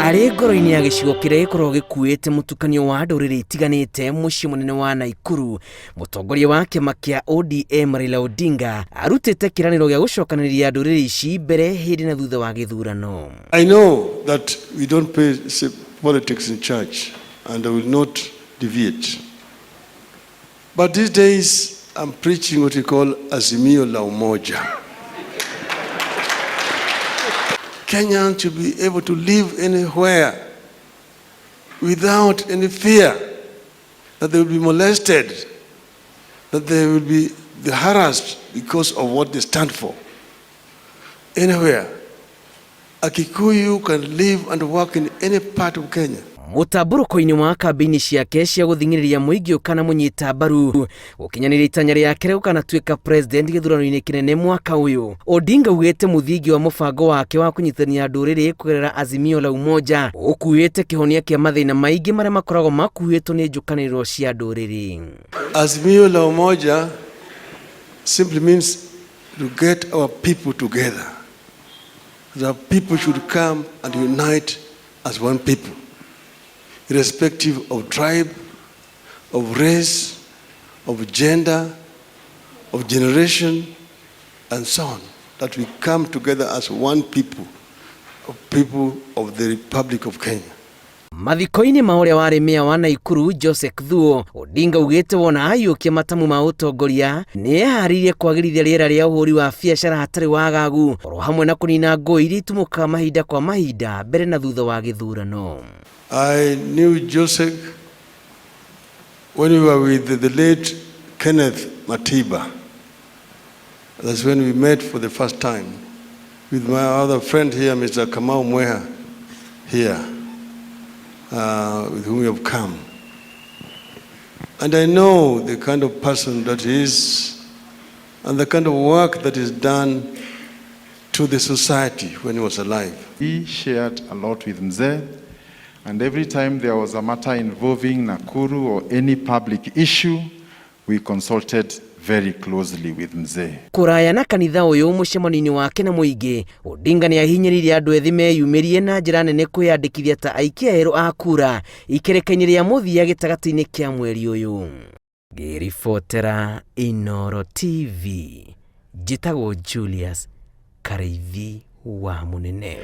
Arĩ ngoro-inĩ ya gĩcigo kĩrĩa gĩkoragwo gĩkuĩte mũtukanio wa ndũrĩrĩ itiganĩte mũciĩ mũnene wa Naikuru, mũtongoria wa kĩama kĩa ODM Raila Odinga arutĩte kĩranĩro gĩa gũcokanĩrĩria ndũrĩrĩ ici mbere, hĩndĩ na thutha wa gĩthurano. I know that we don't play politics in church and I will not deviate. But these days I'm preaching what we call Azimio la Umoja. Kenyans should be able to live anywhere without any fear that they will be molested, that they will be harassed because of what they stand for. Anywhere. A Kikuyu can live and work in any part of Kenya. Mũtambũrũko-inĩ wa kambĩini ciake cia gũthing'ĩrĩria mũingĩ ũkanamũnyita mbaru gũkinyanĩria itanya rĩake rĩa gũkanatuĩka president gĩthurano-inĩ kĩnene mwaka ũyũ, Odinga augĩte mũthingi wa mũbango wake wa kũnyitithania ndũrĩrĩ kũgerera Azimio la Umoja ũkuĩte kĩhonia kĩa mathĩna maingĩ marĩa makoragwo makuĩtwo nĩ njũkanĩrĩro cia ndũrĩrĩ. Azimio la Umoja simply means to get our people together. The people should come and unite as one people, irrespective of tribe, of race, of gender, of generation, and so on. That we come together as one people, of people of the Republic of Kenya. Mathiko-inĩ ma ũrĩa warĩ meya wa Naikuru Joseph Thuo, Odinga augĩte wona aiyũkia matamu ma ũtongoria nĩ eharĩirie kwagĩrithia rĩera rĩa ũhũri wa biacara hatarĩ wagagu oro hamwe na kũnina ngũĩ iria itumũkaga mahinda kwa mahinda mbere na thutha wa gĩthurano. I knew Joseph when we were with the late Kenneth Matiba. That's when we met for the first time with my other friend here, Mr. Kamau Mweha, here, with whom we have come. And I know the kind of person that he is and the kind of work that is done to the society when he was alive. He shared a lot with Mzee, and every time there was a matter involving Nakuru or any public issue, we consulted very closely with Mzee. Kũraya na kanitha ũyũ mũcemanio-inĩ wake na mũingĩ, Odinga nĩ ahinyĩrĩirie andũ ethĩ meyumĩrie na njĩra nene kwĩyandĩkithia ta aikia erũ a kura ikereka-inĩ rĩa mũthia gĩtagatĩ-inĩ kĩa mweri ũyũ. Ngĩribotera Inooro TV, njĩtagwo Julius Karĩithi wa Mũnene.